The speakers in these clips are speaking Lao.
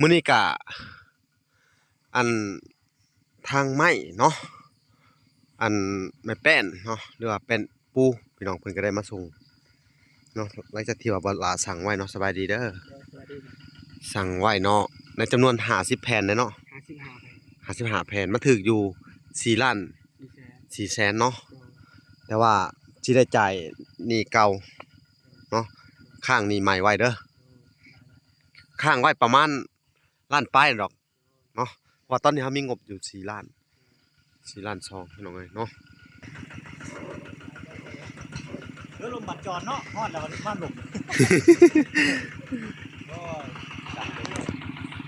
ມື້ນີ້ກະ ອັນ ທາງໄມ້ເນາະ ອັນ ໄມ້ແປ້ນເນາະ ຫຼືວ່າແປ້ນປູ ພີ່ນ້ອງເພິ່ນກໍໄດ້ມາສົ່ງເນາະ ຫຼັງຈາກທີ່ວ່າບໍ່ຫຼ້າສັ່ງໄວ້ເນາະ. ສະບາຍດີເດີ ເອີ ສະບາຍດີ ສັ່ງໄວ້ເນາະ ໃນຈຳນວນຫ້າສິບແຜ່ນເດ້ເນາະ ຫ້າສິບຫ້າແຜ່ນ ຫ້າສິບຫ້າແຜ່ນ ມັນຖືກຢູ່ສີ່ລ້ານ ສີ່ແສນ ສີ່ແສນເນາະ ເອີ ແຕ່ວ່າຊິໄດ້ຈ່າຍໜີ້ເກົ່າເນາະ ຄ້າງໜີ້ໃໝ່ໄວ້ເດີ ເອີ ຄ້າງໄວ້ປະມານລ້ານປາຍດອກ ເນາະ ເພາະວ່າຕອນນີ້ເຮົາມີງົບຢູ່ສີ່ລ້ານ ສີ່ລ້ານສອງ ພີ່ນ້ອງເອີຍເນາະ. ເຮືອລົມບັດຈອນເນາະ ຮອດແລ້ວມາລົມ ໂອ້ຍ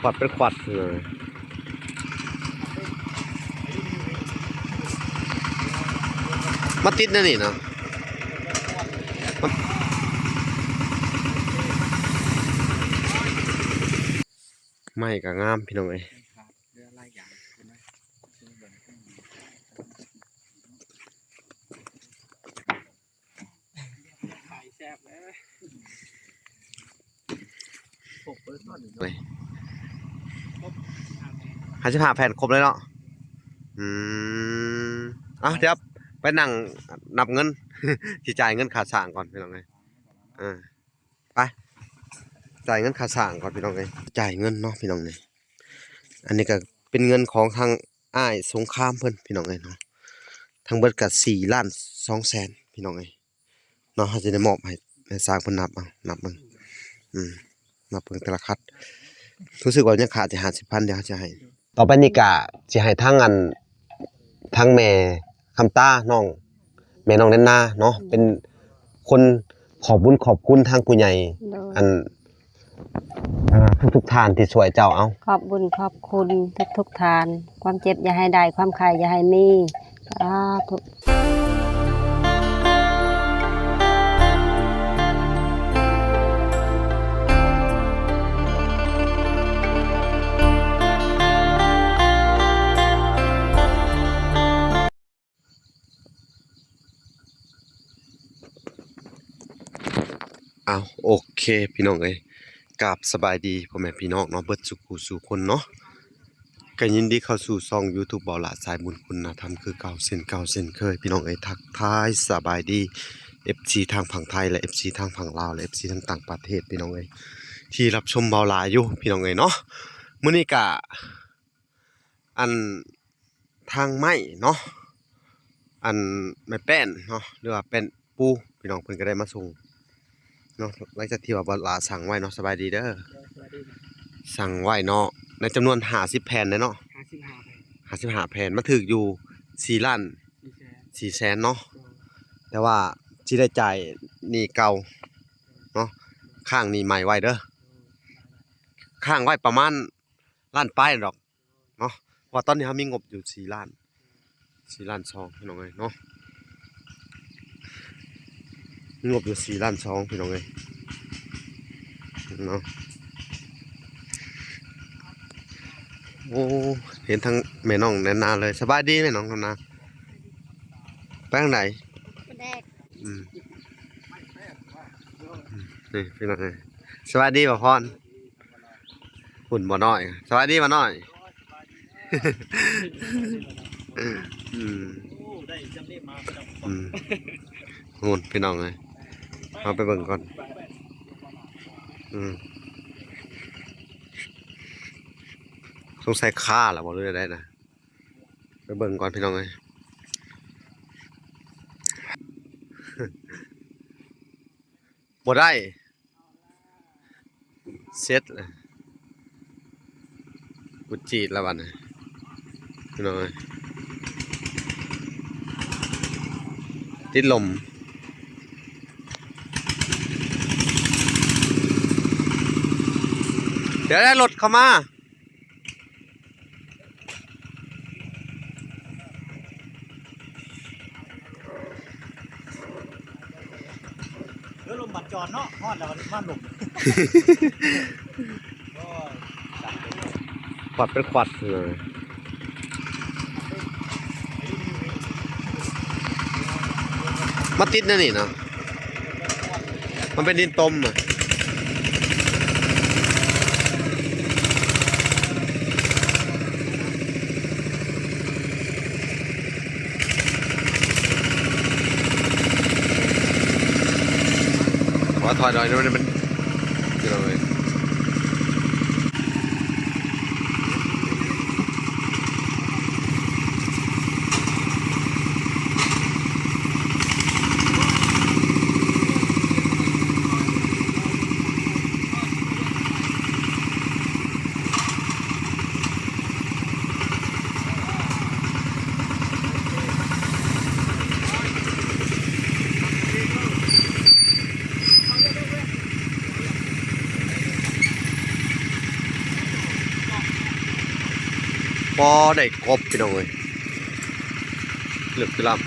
ຂວັດເປັນຂວັດເລີຍ ມາຕິດແນວນີ້ນະ ໄມ້ກໍງາມ ພີ່ນ້ອງເອີຍ ຫ້າສິບຫ້າແຜ່ນຄົບເລີຍເນາະ ອືມ ເອົາ ດຽວໄປນັ່ງນັບເງິນ ຊິຈ່າຍເງິນຄ່າສ້າງກ່ອນ ພີ່ນ້ອງເອີຍ ເອີ. ໄປ ຈ່າຍເງິນຄ່າສ້າງກ່ອນ ພີ່ນ້ອງເອີຍ ຈ່າຍເງິນເນາະ ພີ່ນ້ອງເອີຍ ອັນນີ້ກໍເປັນເງິນຂອງທາງອ້າຍສົງຄາມເພິ່ນ ພີ່ນ້ອງເອີຍເນາະ ທັງເບິດກໍສີ່ລ້ານສອງແສນ ພີ່ນ້ອງເອີຍເນາະ ເຮົາຈະໄດ້ມອບໃຫ້ ໃຫ້ຊ່າງເພິ່ນນັບເອົາ ນັບເບິ່ງ ອືມ ນັບເບິ່ງແຕ່ລະຂັດ ຮູ້ສຶກວ່າຍັງຂາດຢູ່ຫ້າສິບພັນ ດຽວເຮົາຈະໃຫ້ ຕໍ່ໄປນີ້ກະຊິໃຫ້ທາງອັນ ທາງແມ່ຄຳຕາ ນ້ອງ ແມ່ນ້ອງແນນນາເນາະ ເປັນຄົນຂອບບຸນຂອບຄຸນທາງຜູ້ໃຫຍ່ ໂດຍ ອັນ ເອີ ທຸກໆທ່ານທີ່ຊ່ວຍເຈົ້າ ເອົາ ຂອບບຸນຂອບຄຸນທຸກໆທ່ານ ຄວາມເຈັບຢ່າໃຫ້ໄດ້ ຄວາມໄຂ້ຢ່າໃຫ້ມີ ສາທຸ. ອ້າວ ໂອເຄ ພີ່ນ້ອງເອີຍ ກາບສະບາຍດີພໍ່ແມ່ພີ່ນ້ອງເນາະ ເບິດສູ່ຄູ່ສູ່ຄົນເນາະ ກໍຍິນດີເຂົ້າສູ່ຊ່ອງຢູທູບ ເບົາຫຼ້າ ສາຍບຸນຄຸນນະທຳ ຄືເກົ່າເຊັ່ນເກົ່າເຊັ່ນເຄີຍ ພີ່ນ້ອງເອີຍ ທັກທາຍສະບາຍດີ ເອັຟຊີ ທາງຝັ່ງໄທ ແລະ ເອັຟຊີ ທາງຝັ່ງລາວ ແລະ ເອັຟຊີ ທາງຕ່າງປະເທດ ພີ່ນ້ອງເອີຍ ທີ່ຮັບຊົມເບົາຫຼ້າຢູ່ ພີ່ນ້ອງເອີຍເນາະ ມື້ນີ້ກະ ອັນ ທາງໄມ້ເນາະ ອັນ ໄມ້ແປ້ນເນາະ ຫຼືວ່າແປ້ນປູ ພີ່ນ້ອງເພິ່ນກໍໄດ້ມາສົ່ງເນາະ ຫຼັງຈາກທີ່ວ່າບໍ່ຫຼ້າສັ່ງໄວ້ເນາະ. ສະບາຍດີເດີ ເອີ ສະບາຍດີ ສັ່ງໄວ້ເນາະ ໃນຈຳນວນຫ້າສິບແຜ່ນເດ້ເນາະ ຫ້າສິບຫ້າແຜ່ນ ຫ້າສິບຫ້າແຜ່ນ ມັນຖືກຢູ່ສີ່ລ້ານສີ່ແສນ ສີ່ແສນເນາະ ເອີ ແຕ່ວ່າຊິໄດ້ຈ່າຍໜີ້ເກົ່າເນາະ ຄ້າງໜີ້ໃໝ່ໄວ້ເດີ ຄ້າງໄວ້ປະມານລ້ານປາຍດອກ ເນາະ ເພາະວ່າຕອນນີ້ເຮົາມີງົບຢູ່ສີ່ລ້ານ ສີ່ລ້ານສອງ ພີ່ນ້ອງເອີຍເນາະ ມີງົບຢູ່ສີ່ລ້ານສອງ ພີ່ນ້ອງເອີຍເນາະ. ໂອ້ ເຫັນທັງແມ່ນ້ອງແນນນາເລີຍ ສະບາຍດີແມ່ນ້ອງແນນນາ ໄປທາງໃດ? ອືມ ນີ້ພີ່ນ້ອງເອີຍ ສະບາຍດີບ່າວພອນ? ພຸ້ນບ່າວນ້ອຍ ສະບາຍດີບ່າວນ້ອຍ ອືມ ອືມ ພຸ້ນພີ່ນ້ອງເອີຍ ເຮົາໄປເບິ່ງກ່ອນ ອືມ ສົງໄສຄາລະບໍ່ ຫຼືໃດນະ? ໄປເບິ່ງກ່ອນພີ່ນ້ອງເອີຍ ບໍ່ໄດ້ ເສັດລະ ກຸດຈີດລະບັດນີ້ ພີ່ນ້ອງເອີຍ ຕິດລົມ ດຽວໄດ້ລົດເຂົ້າມາ. ເຮືອລົມບັດຈອນເນາະ ຮອດແລ້ວມາລົມ ໂອ້ຍ ຂວັດເປັນຂວັດເລີຍ ມາຕິດແນວນີ້ເນາະ. ມັນເປັນດິນຕົມອະ. ປ່າດອຍນີ້ມັນ ພີ່ນ້ອງເອີຍ. ພໍໄດ້ກົບ ພີ່ນ້ອງເອີຍ ເລິກຄືລຳ.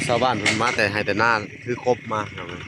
ຊາວບ້ານເພິ່ນມາແຕ່ໄຮ່ແຕ່ນາ ຖືກົບມາ ພີ່ນ້ອງເອີຍ.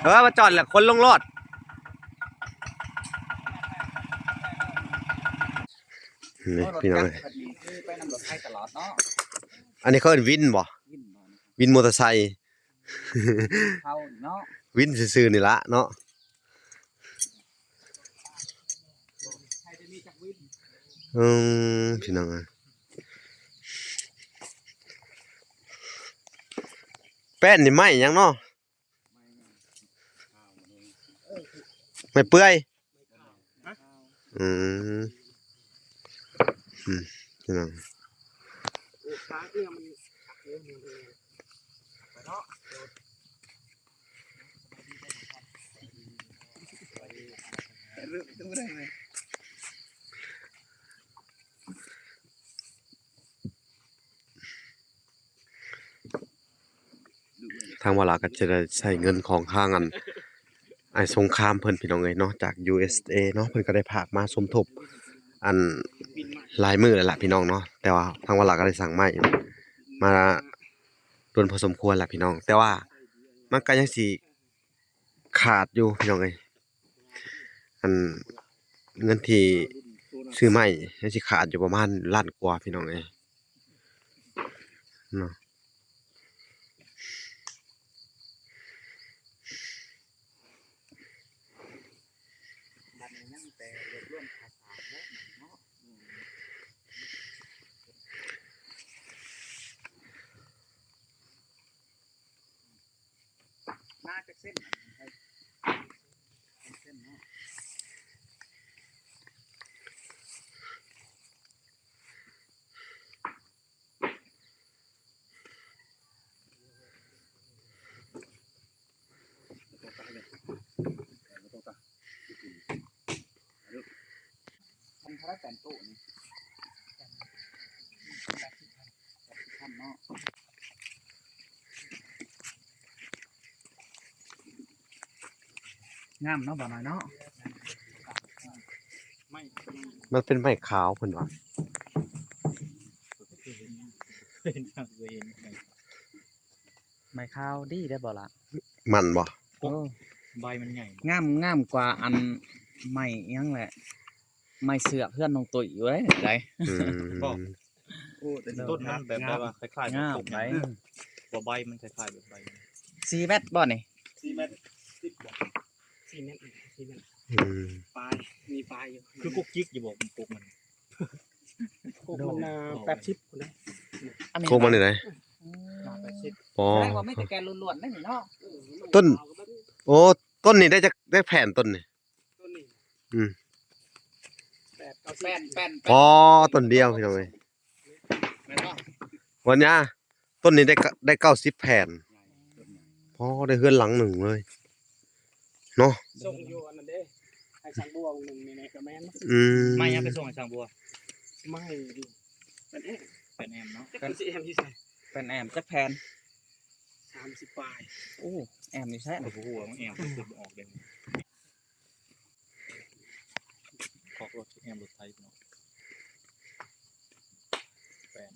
ເອີ ມາຈອດແລ້ວ ຄົນລົງໂລດ. ນີ້ ໂອ້ ລົດ ພີ່ນ້ອງ ຈັກເອີຍ ແບບນີ້ຄືໄປນຳລົດໄຖຕະຫຼອດເນາະ. ອັນນີ້ເຂົາເອີ້ນວິນບໍ່? ວິນບໍ່? ວິນມໍເຕີໄຊ. ເຂົາເນາະ ວິນຊື່ໆນີ້ລະເນາະ. ອືມ ພີ່ນ້ອງເອີຍ ແປ້ນນີ້ໄມ້ຫຍັງເນາະ? ໄມ້ເປື່ອຍ. ຮະ? ອືມ ອືມ ພີ່ນ້ອງ ໂອ້ ຂາເອື້ອມມັນ ທາງວາລາກໍຈະໄດ້ໃຊ້ເງິນຂອງທາງ ອັນ ອ້າຍສົງຄາມເພິ່ນ ພີ່ນ້ອງເອີຍເນາະ ຈາກ ຢູເອສເອ ເນາະ. ເພິ່ນກໍໄດ້ຝາກມາສົມທົບ ອັນ ຫຼາຍມື້ແລ້ວລະ ພີ່ນ້ອງເນາະ. ແຕ່ວ່າທາງວາລາກໍໄດ້ສັ່ງໄມ້ມາດົນພໍສົມຄວນລະ ພີ່ນ້ອງ, ແຕ່ວ່າມັນກໍຍັງຊິຂາດຢູ່ ພີ່ນ້ອງເອີຍ. ອັນ ເງິນທີ່ຊື້ໄມ້ຍັງຊິຂາດຢູ່ປະມານລ້ານກວ່າ ພີ່ນ້ອງເອີຍເນາະ. ບັດນີ້ຍັງແຕ່ລວບລວມເອກະສານແລ້ວເນາະ. ນາຈັກເສັ້ນ? ເສັ້ນເນາະ. ມັນເທົ່າໃດແປນໂຕນີ້? ແປດສິບພັນ ແປດສິບພັນເນາະ. ງາມເນາະ ບ່າວນ້ອຍເນາະ. ມັນເປັນໄມ້ຂາວເພິ່ນວ່າ. ເຫັນ ເຫັນ ເຫັນໄມ້ຂາວດີເດ້ບໍ່ລະ? ມັນບໍ່? ໂອ້ ໃບມັນໃຫຍ່ ງາມ ງາມກວ່າອັນໄມ້ຫຍັງແຫຼະ ໄມ້ເຊືອກເຮືອນນ້ອງຕຸ້ຍຢູ່ເດ້. ອືມ ບໍ່ ໂອ້ ແຕ່ຕົ້ນມັນແບບ ງາມ ແບບວ່າຄ້າຍໆ ງາມ ແບບ ໄດ໋ ບໍ່ ໃບມັນຄ້າຍໆ ແບບໃບ ສີ່ແມັດບໍ່ນີ້? ສີ່ແມັດສິບບໍ່? ສີ່ແມັດ ສີ່ແມັດ ອືມ ປາຍ ມີປາຍຢູ່ ຄືກົກຈິກຢູ່ບໍ່? ກົກມັນ ກົກມັນ ໂດ ໜາແປດສິບພຸ້ນເດ້. ອັນນີ້ ກົກມັນນີ້ໃດ? ອືມ ໜາແປດສິບ ອໍ ແສດງວ່າມີແຕ່ແກ່ນລ້ວນໆ ເດ້ນີ້ເນາະ. ຕົ້ນ ໂອ້ ຕົ້ນນີ້ໄດ້ຈັກ ໄດ້ແຜ່ນຕົ້ນນີ້? ຕົ້ນນີ້ ອືມ ແປດ ເກົ້າ ແປດ ແປດ ອໍ ຕົ້ນດຽວ ພີ່ນ້ອງເອີຍ ແມ່ນບໍ່? ວັນຍາ ຕົ້ນນີ້ໄດ້ ໄດ້ເກົ້າສິບແຜ່ນ ພໍໄດ້ເຮືອນຫຼັງໜຶ່ງເລີຍເນາະ. ສົ່ງຢູ່ອັນນັ້ນເດ້ ໃຫ້ ຊ່າງບົວວງໜຶ່ງນີ້ແຫຼະກໍແມ່ນ. ອືມ ໄມ້ຫຍັງໄປສົ່ງໃຫ້ຊ່າງບົວ? ໄມ້ແປ້ນແອ້ມ ແປ້ນແອ້ມເນາະ. ຈັກມັນຊິແອ້ມຢູ່ໃສ? ແປ້ນແອ້ມຈັກແຜ່ນ? ສາມສິບປາຍ. ໂອ້ ແອ້ມຢູ່ໃສ? ຂ້ອຍກໍບໍ່ຮູ້ວ່າມັນແອ້ມ ຂ້ອຍຄິດບໍ່ອອກເດ້. ຄອກລົດແອ້ມລົດໄຖເນາະ. ແປ້ນ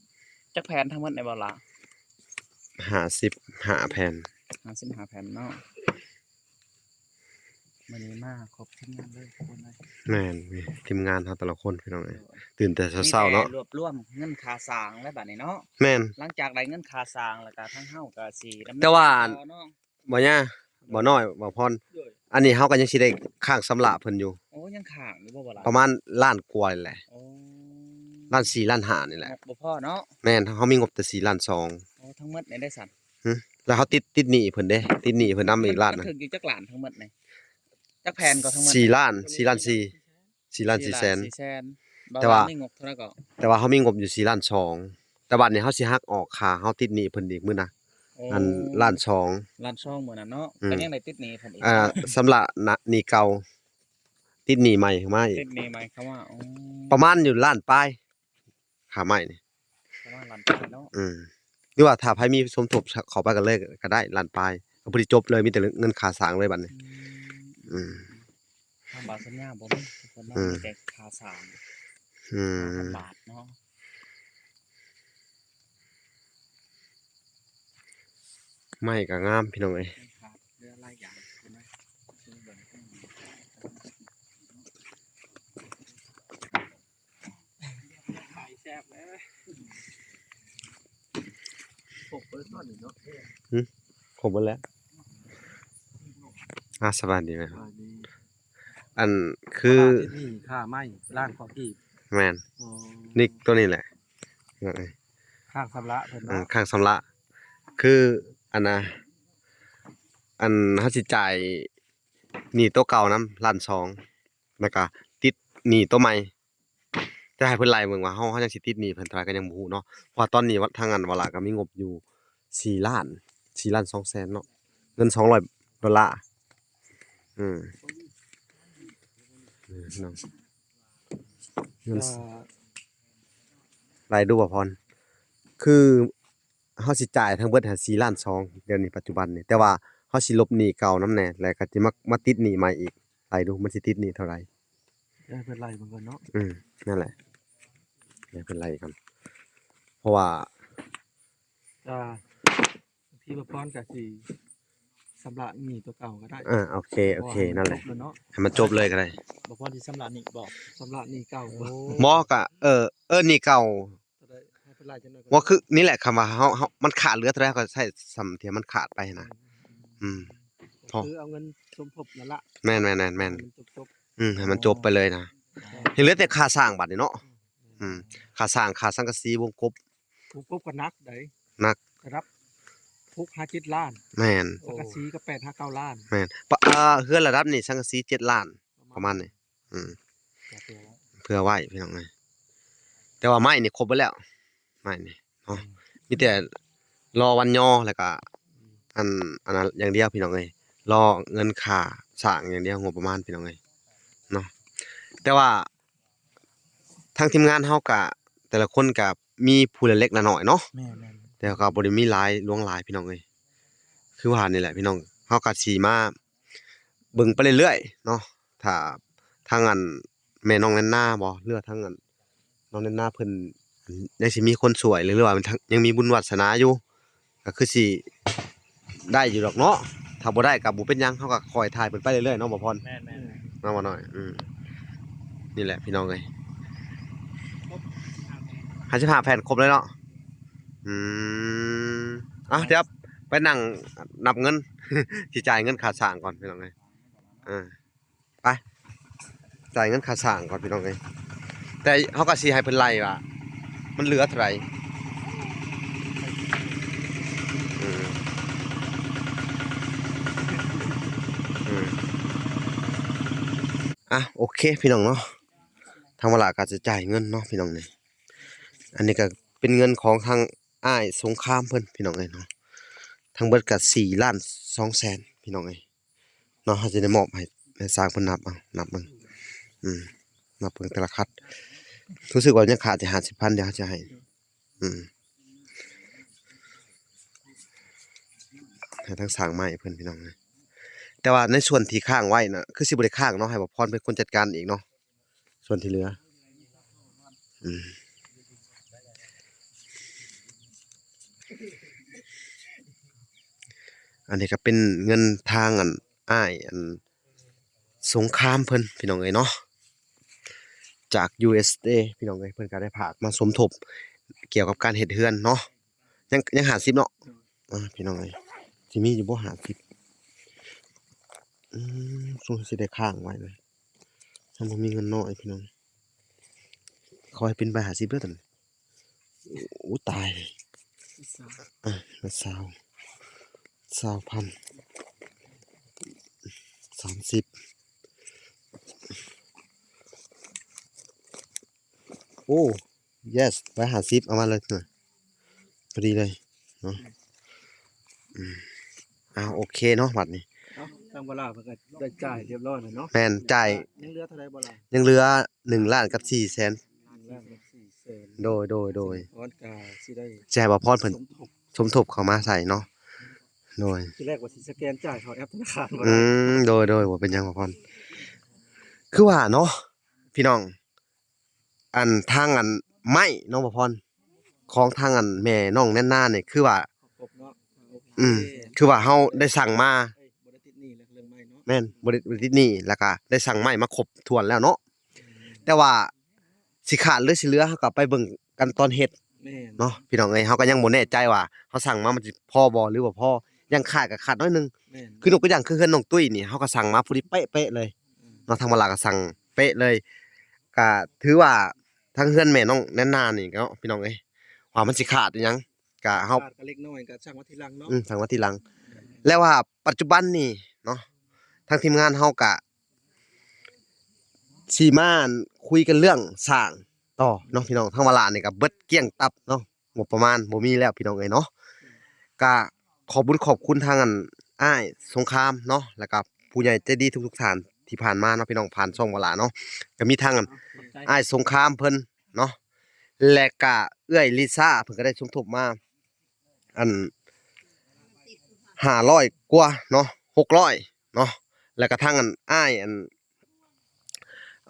ຈັກແຜ່ນທັງໝົດໃນບໍ່ລະ? ຫ້າສິບຫ້າແຜ່ນ. ຫ້າສິບຫ້າແຜ່ນເນາະ. ມື້ນີ້ມາຄົບທີມງານເລີຍທຸກຄົນເລີຍ. ແມ່ນ ມີທີມງານເຮົາແຕ່ລະຄົນພີ່ນ້ອງເອີຍ ໂດຍ ຕື່ນແຕ່ເຊົ້າໆເນາະ. ມີແຕ່ລວບລວມເງິນຄ່າສ້າງແລ້ວບາດນີ້ເນາະ. ແມ່ນ ຫຼັງຈາກໄດ້ເງິນຄ່າສ້າງແລ້ວກໍທາງເຮົາກໍຊິດຳເນີນ ແຕ່ວ່າ ຕໍ່ເນາະ. ບໍ່ຍາ ບໍ່ນ້ອຍ ບໍ່ພອນ ໂດຍ ອັນນີ້ເຮົາກໍຍັງຊິໄດ້ຄ້າງຊຳລະເພິ່ນຢູ່. ໂອ້ ຍັງຄ້າງຢູ່ບໍ່? ບໍ່ຫຼາຍ ປະມານລ້ານກວ່ານີ້ແຫຼະ. ໂອ້ ລ້ານສີ່ ລ້ານຫ້ານີ້ແຫຼະ ງົບບໍ່ພໍເນາະ. ແມ່ນ ເຮົາມີງົບແຕ່ສີ່ລ້ານສອງ. ໂອ້ ທັງໝົດນີ້ໄດ້ຊັ້ນ? ຫຶ ແລ້ວເຮົາຕິດ ຕິດໜີ້ເພິ່ນເດ້ ຕິດໜີ້ເພິ່ນນຳອີກລ້ານ. ມັນຖືກຢູ່ຈັກລ້ານທັງໝົດນີ້? ຈັກແຜ່ນກໍທັງໝົດ? ສີ່ລ້ານ ສີ່ລ້ານສີ່ ສີ່ລ້ານສີ່ແສນ. ແຕ່ວ່າ ແຕ່ວ່າເຮົາມີງົບຢູ່ສີ່ລ້ານສອງ ແຕ່ບາດນີ້ເຮົາຊິຫັກອອກຄ່າເຮົາຕິດໜີ້ເພິ່ນອີກມື້ນະ. ໂອ້ ອັນລ້ານສອງ ລ້ານສອງມື້ນັ້ນເນາະ. ອືມ ກໍຍັງໄດ້ຕິດໜີ້ເພິ່ນອີກ ອ່າ ຊຳລະໜະ ໜີ້ເກົ່າ ຕິດໜີ້ໃໝ່ເຂົ້າມາອີກ ຕິດໜີ້ໃໝ່ເຂົ້າມາ. ອໍ ປະມານຢູ່ລ້ານປາຍ ຄ່າໄມ້ນີ້ ປະມານລ້ານປາຍເນາະ. ອືມ ຫຼືວ່າຖ້າໃຜມີສົມທົບເຂົ້າໄປກັນເລີຍກໍໄດ້ລ້ານປາຍ ກໍພໍດີຈົບເລີຍ ມີແຕ່ເງິນຄ່າສ້າງເລີຍບາດນີ້. ອືມ ອືມ ທາງບາດສັນຍາບໍ່ມີທຸກຄົນເນາະ. ອືມ ມີແຕ່ຄ່າສ້າງ ອືມ ຫ້າພັນບາດເນາະ. ໄມ້ກໍງາມພີ່ນ້ອງເອີຍ. ຂາດເຫຼືອຫຼາຍຢ່າງເນາະ ເບິ່ງ ໄປແຊບເລີຍ. ຄົບເບິດຕອນນີ້ເນາະ. ຫຶ ຄົບເບິດແລ້ວ. ອ່າ ສະບາຍດີແມ່. ສະບາຍດີ. ອັນຄື ຄ່າຕິດໜີ້ ຄ່າໄມ້ລ້ານກວ່າກີບ. ແມ່ນ. ອໍ ນີ້ ໂຕນີ້ແຫຼະ ຄ້າງຊຳລະເພິ່ນ ເອີ ເນາະ ຄ້າງຊຳລະ. ຄືອັນນ່າ ອັນເຮົາຊິຈ່າຍໜີ້ໂຕເກົ່ານຳລ້ານສອງ ແລ້ວກະຕິດໜີ້ໂຕໃໝ່. ຈະໃຫ້ເພິ່ນໄລ່ເບິ່ງວ່າເຮົາ ເຮົາຍັງຊິຕິດໜີ້ເພິ່ນເທົ່າໃດກໍຍັງບໍ່ຮູ້ເນາະ ເພາະວ່າຕອນນີ້ທາງອັນວາລາກໍມີງົບຢູ່ສີ່ລ້ານ ສີ່ລ້ານສອງແສນເນາະ ເງິນສອງຮ້ອຍໂດລາ. ອືມ ເອີ ເນາະ ເງິນ ກໍ ໄລ່ດູບໍ່ພອນ ຄືເຮົາຊິຈ່າຍທັງເບິດຫັ້ນສີ່ລ້ານສອງ ດຽວນີ້ປັດຈຸບັນນີ້ ແຕ່ວ່າເຮົາຊິລົບໜີ້ເກົ່ານຳແດ່ ແລ້ວກໍຊິມາ ມາຕິດໜີ້ໃໝ່ອີກ ໄລ່ດູມັນຊິຕິດໜີ້ເທົ່າໃດ. ໃຫ້ເພິ່ນໄລ່ເບິ່ງກ່ອນເນາະ. ອືມ ນັ້ນແຫຼະ ໃຫ້ເພິ່ນໄລ່ກ່ອນ ເພາະວ່າ ອ່າ ທີ່ບໍ່ພອນກໍຊິຊຳລະໜີ້ຕົວເກົ່າກໍໄດ້. ເອີ ໂອເຄ ໂອເຄ ເພາະວ່າໃຫ້ມັນ ນັ້ນແຫຼະ ຈົບເລີຍເນາະ ໃຫ້ມັນຈົບເລີຍກໍໄດ້. ບໍ່ພອນຊິຊຳລະໜີ້ບໍ່? ຊຳລະໜີ້ເກົ່າບໍ່? ບໍ່ ກໍ ເອີ ເອີ ໜີ້ເກົ່າ ເທົ່າໃດ ໃຫ້ເພິ່ນໄລ່ຈັກໜ້ອຍກໍ ບໍ່ ຄືນີ້ແຫຼະ ຄຳວ່າເຮົາ ເຮົາ ມັນຂາດເຫຼືອເທົ່າໃດ ເຮົາກໍໃຊ້ສ່ຳທີ່ມັນຂາດໄປຫັ້ນນະ. ອືມ ອືມ ກໍຄືເອົາເງິນສົມທົບນັ້ນລະ. ແມ່ນໆໆໆ ໃຫ້ມັນຈົບໆ. ອືມ ໃຫ້ມັນຈົບໄປເລີຍນະ. ອໍ ຍັງເຫຼືອແຕ່ຄ່າສ້າງບາດນີ້ເນາະ. ອືມ ອືມ ຄ່າສ້າງ ຄ່າສັງກະສີ ວົງກົບ ວົງກົບກໍໜັກໃດ໋ ໜັກ ລະດັບຫົກຫາເຈັດລ້ານ. ແມ່ນ ສັງກະສີກໍແປດຫາເກົ້າລ້ານ. ແມ່ນ ປະ ເອີ ເຮືອນລະດັບນີ້ສັງກະສີເຈັດລ້ານ ປະມານນີ້. ອືມ ເພື່ອໄວ້ ເພື່ອໄວ້ພີ່ນ້ອງເອີຍ ແຕ່ວ່າໄມ້ນີ້ຄົບເບິດແລ້ວ ໄມ້ນີ້ເນາະ. ອືມ ມີແຕ່ລໍວັນຍໍ ແລ້ວກະ ອືມ ອັນ ອັນນັ້ນຢ່າງດຽວພີ່ນ້ອງເອີຍ ລໍເງິນຄ່າສ້າງຢ່າງດຽວ ງົບປະມານພີ່ນ້ອງເອີຍເນາະ. ແຕ່ວ່າທາງທີມງານເຮົາກະ ແຕ່ລະຄົນກະມີຜູ້ລະເລັກລະນ້ອຍເນາະ. ແມ່ນໆ ແຕ່ກໍບໍ່ໄດ້ມີຫຼາຍຫຼວງຫຼາຍພີ່ນ້ອງເອີຍ ຄືວ່ານີ້ແຫຼະພີ່ນ້ອງ ເຮົາກະຊິມາ ເບິ່ງໄປເລື້ອຍໆເນາະ ຖ້າທາງອັນແມ່ນ້ອງແນນນາບໍ ຫຼືວ່າທາງອັນນ້ອງແນນນາເພິ່ນຍັງຊິມີຄົນຊ່ວຍ ຫຼືວ່າຍັງມີບຸນວາສະໜາຢູ່ ກໍຄືຊິໄດ້ຢູ່ດອກເນາະ. ຖ້າບໍ່ໄດ້ກໍບໍ່ເປັນຫຍັງ ເຮົາກໍຄ່ອຍຖ່າຍເພິ່ນໄປເລື້ອຍໆເນາະ ບໍ່ພອນ. ແມ່ນໆ ເນາະ ບໍ່ນ້ອຍ. ອືມ ນີ້ແຫຼະພີ່ນ້ອງເອີຍ ຫ້າສິບຫ້າແຜ່ນຄົບເລີຍເນາະ. ອືມ ອ່ະ ດຽວໄປນັ່ງນັບເງິນ ຊິຈ່າຍເງິນຄ່າສ້າງກ່ອນພີ່ນ້ອງເອີຍ. ເອີ ໄປຈ່າຍເງິນຄ່າສ້າງກ່ອນພີ່ນ້ອງເອີຍ ແຕ່ເຮົາກໍຊິໃຫ້ເພິ່ນໄລ່ວ່າມັນເຫຼືອເທົ່າໃດ. ເອີ ເອີ ອ່ະ ໂອເຄພີ່ນ້ອງເນາະ ທາງວາລາກໍຈະຈ່າຍເງິນເນາະພີ່ນ້ອງນີ້. ອັນນີ້ກໍເປັນເງິນຂອງທາງອ້າຍສົງຄາມເພິ່ນພີ່ນ້ອງເອີຍເນາະ ທັງເບິດກໍສີ່ລ້ານສອງແສນພີ່ນ້ອງເອີຍ. ເນາະ ເຮົາຈະໄດ້ມອບໃຫ້ ໃຫ້ຊ່າງເພິ່ນນັບເອົາ ນັບເບິ່ງ ອືມ ນັບເບິ່ງແຕ່ລະຄັນ ຮູ້ສຶກວ່າຍັງຂາດຢູ່ຫ້າສິບພັນ ດຽວເຮົາຈະໃຫ້ ອືມ ໃຫ້ທາງຊ່າງໄມ້ເພິ່ນ ພີ່ນ້ອງເອີຍ. ແຕ່ວ່າໃນສ່ວນທີ່ຄ້າງໄວ້ນະ ຄືຊິບໍ່ໄດ້ຄ້າງເນາະ ໃຫ້ບ່າວພອນເປັນຄົນຈັດການເອງເນາະ ສ່ວນທີ່ເຫຼືອ ອືມ ອັນນີ້ກໍເປັນເງິນທາງອັນ ອ້າຍອັນ ສົງຄາມເພິ່ນ ພີ່ນ້ອງເອີຍເນາະ ຈາກ ຢູເອສເອ ພີ່ນ້ອງເອີຍ. ເພິ່ນກໍໄດ້ຝາກມາສົມທົບກ່ຽວກັບການເຮັດເຮືອນເນາະ ຍັງ ຍັງຫ້າສິບເນາະ ໂດຍ ອ່າ ພີ່ນ້ອງເອີຍ ຊິມີຢູ່ບໍ່ຫ້າສິບ? ອືມ ສົງໄສຊິໄດ້ຄ້າງໄວ້ເລີຍ ຍັງບໍ່ມີເງິນນ້ອຍ ພີ່ນ້ອງ. ຂໍໃຫ້ເປັນໃບຫ້າສິບເດີຕອນນີ້. ໂອ້ ຕາຍ ຊາວ ອ່ະ ຊາວ ຊາວພັນ ສາມສິບ ໂອ້ ເຢສ ໃບຫ້າສິບ ເອົາມາເລີຍ ພໍດີເລີຍເນາະ. ອືມ ອ້າວ ໂອເຄເນາະ ບັດນີ້ ເອົ້າ ທາງບໍ່ຫຼ້າເພິ່ນກໍໄດ້ຈ່າຍຮຽບຮ້ອຍແລ້ວເນາະ. ແມ່ນ ຈ່າຍ ຍັງເຫຼືອເທົ່າໃດບໍ່ຫຼ້າ? ຍັງເຫຼືອ ໜຶ່ງລ້ານກັບສີ່ແສນ ໂດຍ ໂດຍ ໂດຍ ພອນກະຊິໄດ້ ຊິໃຫ້ບ່າວພອນເພິ່ນສົມທົບ ສົມທົບເຂົ້າມາໃສ່ເນາະ ໂດຍ ທີແລກວ່າຊິສະແກນຈ່າຍເຂົ້າແອັບທະນາຄານ ອືມ ໂດຍ ໂດຍ ບໍ່ເປັນຫຍັງບ່າວພອນ. ຄືວ່າເນາະ ພີ່ນ້ອງ ອັນ ທາງອັນ ໄມ້ເນາະບ່າວພອນ ຂອງທາງອັນ ແມ່ນ້ອງແນນນານີ້ ຄືວ່າ ຄົບເນາະ ອືມ ໂອເຄ ຄືວ່າເຮົາໄດ້ສັ່ງມາ ເອີຍ ບໍ່ໄດ້ຕິດໜີ້ແລ້ວ ເລື່ອງໄມ້ເນາະ ແມ່ນ ບໍ່ໄດ້ ບໍ່ໄດ້ຕິດໜີ້ ແລ້ວກໍໄດ້ສັ່ງໄມ້ມາຄົບຖ້ວນແລ້ວເນາະ. ແຕ່ວ່າຊິຂາດ ຫຼື ຊິເຫຼືອ ເຮົາກໍໄປເບິ່ງກັນຕອນເຮັດ ແມ່ນ ເນາະ ພີ່ນ້ອງເອີຍ. ເຮົາກໍຍັງບໍ່ແນ່ໃຈວ່າເຮົາສັ່ງມາມັນຊິພໍບໍ່ ຫຼື ບໍ່ພໍ ຍັງຂາດກໍຂາດໜ້ອຍໜຶ່ງ ແມ່ນ ຄືຍົກຕົວຢ່າງຄືເຮືອນນ້ອງຕຸ້ຍນີ້ ເຮົາກໍສັ່ງມາພໍດີເປະເລີຍ ອືມ ເນາະ ທາງວາລາກໍສັ່ງເປະເລີຍ. ກໍຖືວ່າທາງເຮືອນແມ່ນ້ອງແນນນານີ້ເນາະ ພີ່ນ້ອງເອີຍ ວ່າມັນຊິຂາດອີ່ຫຍັງ ກະເຮົາ ຂາດກໍເລັກນ້ອຍ ກະສັ່ງມາທີຫຼັງເນາະ ອືມ ສັ່ງມາທີຫຼັງ. ແລ້ວວ່າປັດຈຸບັນນີ້ເນາະ ທາງທີມງານເຮົາກະຊິມາ ອັນ ຄຸຍກັນເລື່ອງສ້າງຕໍ່ເນາະ ພີ່ນ້ອງ. ທາງວາລານີ້ກະເບິດກ້ຽງຕັບເນາະ ງົບປະມານບໍ່ມີແລ້ວ ພີ່ນ້ອງເອີຍເນາະ. ກະຂອບບຸນຂອບຄຸນທາງ ອັນ ອ້າຍສົງຄາມເນາະ ແລ້ວກະຜູ້ໃຫຍ່ໃຈດີທຸກໆທ່ານທີ່ຜ່ານມາເນາະ ພີ່ນ້ອງ ຜ່ານຊ່ອງວາລາເນາະ. ກະມີທາງ ອັນ ອ້າຍສົງຄາມເພິ່ນ ເນາະ ແລະກະເອື້ອຍລິຊາ ເພິ່ນກໍໄດ້ສົມທົບມາ ອັນ ຫ້າຮ້ອຍກວ່າເນາະ ຫົກຮ້ອຍເນາະ ແລະກະທາງ ອັນ ອ້າຍ ອັນ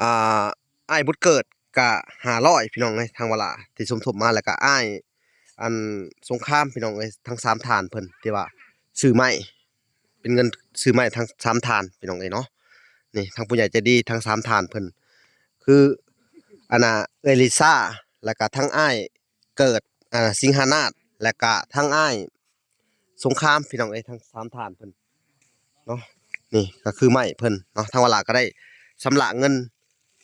ອ່າ ອ້າຍບຸດເກີດກະຫ້າຮ້ອຍ ພີ່ນ້ອງເອີຍ ທາງວາລາທີ່ສົມທົບມາ. ແລະກະອ້າຍ ອັນ ສົງຄາມ ພີ່ນ້ອງເອີຍ ທັງສາມທ່ານເພິ່ນທີ່ວ່າຊື້ໄມ້ ເປັນເງິນຊື້ໄມ້ທັງສາມທ່ານ ພີ່ນ້ອງເອີຍເນາະ. ນີ້ ທັງຜູ້ໃຫຍ່ໃຈດີທັງສາມທ່ານເພິ່ນ ຄື ອັນນ່າ ເອື້ອຍລິຊາ ແລ້ວກະທັງອ້າຍເກີດ ອ່າ ສິງຫານາດ ແລ້ວກະທັງອ້າຍສົງຄາມ ພີ່ນ້ອງເອີຍ ທັງສາມທ່ານເພິ່ນເນາະ. ນີ້ກໍຄືໄມ້ເພິ່ນເນາະ ທາງວາລາກໍໄດ້ຊຳລະເງິນ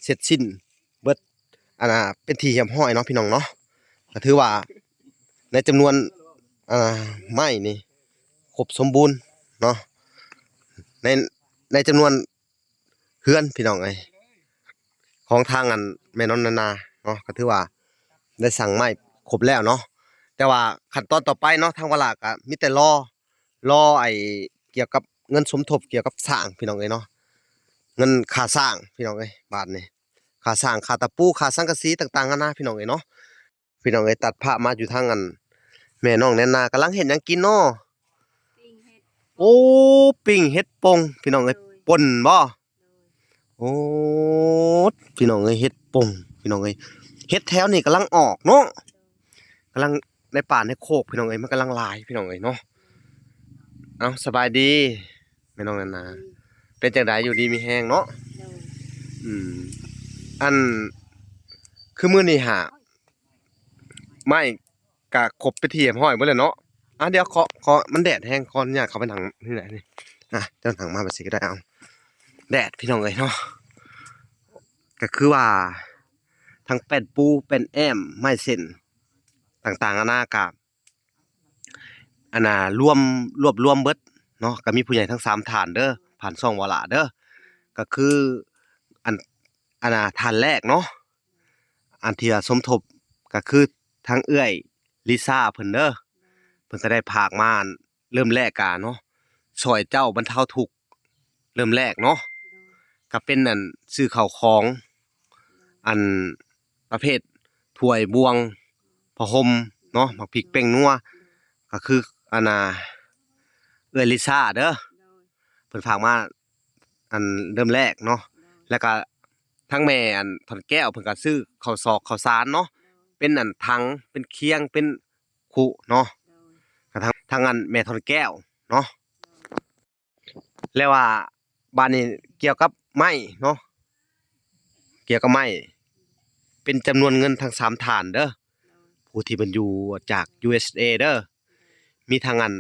ເສັດສິ້ນ ເບິດ ອັນນ່າ ເປັນທີ່ຮຽບຮ້ອຍເນາະ ພີ່ນ້ອງເນາະ. ກໍຖືວ່າໃນຈຳນວນ ອ່າ ໄມ້ນີ້ຄົບສົມບູນເນາະ ໃນ ໃນຈຳນວນເຮືອນ ພີ່ນ້ອງເອີຍ ຂອງທາງ ອັນ ແມ່ນ້ອງນານາເນາະ ກໍຖືວ່າໄດ້ສັ່ງໄມ້ຄົບແລ້ວເນາະ. ແຕ່ວ່າຂັ້ນຕອນຕໍ່ໄປເນາະ ທາງວາລາກໍມີແຕ່ລໍ ລໍໄອ້ກ່ຽວກັບເງິນສົມທົບກ່ຽວກັບສ້າງ ພີ່ນ້ອງເອີຍເນາະ ເງິນຄ່າສ້າງ ພີ່ນ້ອງເອີຍ. ບາດນີ້ຄ່າສ້າງ ຄ່າຕະປູ ຄ່າສັງກະສີຕ່າງໆນານາ ພີ່ນ້ອງເອີຍເນາະ. ພີ່ນ້ອງເອີຍ ຕັດພາບມາຢູ່ທາງ ອັນ ແມ່ນ້ອງແນນນາກຳລັງເຮັດຫຍັງກິນເນາະ? ໂອ້ ປີ້ງເຫັດປົງ ພີ່ນ້ອງເອີຍ ໂດຍ ປົ່ນບໍ່? ໂດຍ ໂອ້ ພີ່ນ້ອງເອີຍ ເຫັດປົງ ພີ່ນ້ອງເອີຍ ເຫັດແຖວນີ້ກຳລັງອອກເນາະ ກຳລັງໃນປ່າໃນໂຄກ ພີ່ນ້ອງເອີຍ ມັນກຳລັງຫຼາຍ ພີ່ນ້ອງເອີຍເນາະ. ເອົ້າ ສະບາຍດີແມ່ນ້ອງນານາ ເປັນຈັ່ງໃດ ຢູ່ດີມີແຮງເນາະ? ໂດຍ ອືມ ອັນ ຄືມື້ນີ້ຫາ ໄມ້ກະຄົບເປັນທີ່ຮຽບຮ້ອຍເບິດແລ້ວເນາະ. ອ່າ ດຽວ ຂໍ ຂໍ ມັນແດດແຮງ ຂໍອະນຸຍາດເຂົ້າໄປນັ່ງນີ້ແຫຼະນີ້ ອ່າ ເຈົ້ານັ່ງມາແບບຊີ້ກໍໄດ້. ເອົາ ແດດ ພີ່ນ້ອງເອີຍເນາະ ກໍຄືວ່າທັງແປ້ນປູ ແປ້ນແອ້ມ ໄມ້ເສັ້ນຕ່າງໆນານາ ກະ ອັນນ່າ ລວມ ລວບລວມເບິດເນາະ. ກໍມີຜູ້ໃຫຍ່ທັງສາມທ່ານເດີ ຜ່ານຊ່ອງວາລາເດີ ກໍຄື ອັນ ອັນນ່າ ທ່ານແລກເນາະ ອັນທີ່ວ່າສົມທົບກໍຄືທາງເອື້ອຍລິຊາເພິ່ນເດີ ເພິ່ນກໍໄດ້ຝາກມາ ເລີ່ມແລກກະເນາະ ຊ່ອຍເຈົ້າບັນເທົາທຸກ ເລີ່ມແລກເນາະ. ກໍເປັນອັນ ຊື້ເຂົ້າຂອງ ອັນປະເພດຖ້ວຍ ບ່ວງ ຜ້າຫົ່ມເນາະ ໝາກພິກ ແປ້ງນົວ ກໍຄືອັນນ່າ ເອື້ອຍລິຊາເດີ ເພິ່ນຝາກມາອັນເລີ່ມແລກເນາະ ແລ້ວກໍທາງແມ່ອັນທ່ອນແກ້ວ ເພິ່ນກໍຊື້ເຂົ້າສອກເຂົ້າສານເນາະ ເປັນອັນຖັງ ເປັນຄຽງ ເປັນຄຸເນາະ ກໍທາງ ທາງອັນແມ່ທ່ອນແກ້ວເນາະ. ແລ້ວວ່າບາດນີ້ກ່ຽວກັບໄມ້ເນາະ ກ່ຽວກັບໄມ້ ເປັນຈຳນວນເງິນທັງສາມທ່ານເດີ ຜູ້ທີ່ເພິ່ນຢູ່ຈາກ ຢູເອສເອ ເດີ ມີທັງອັນ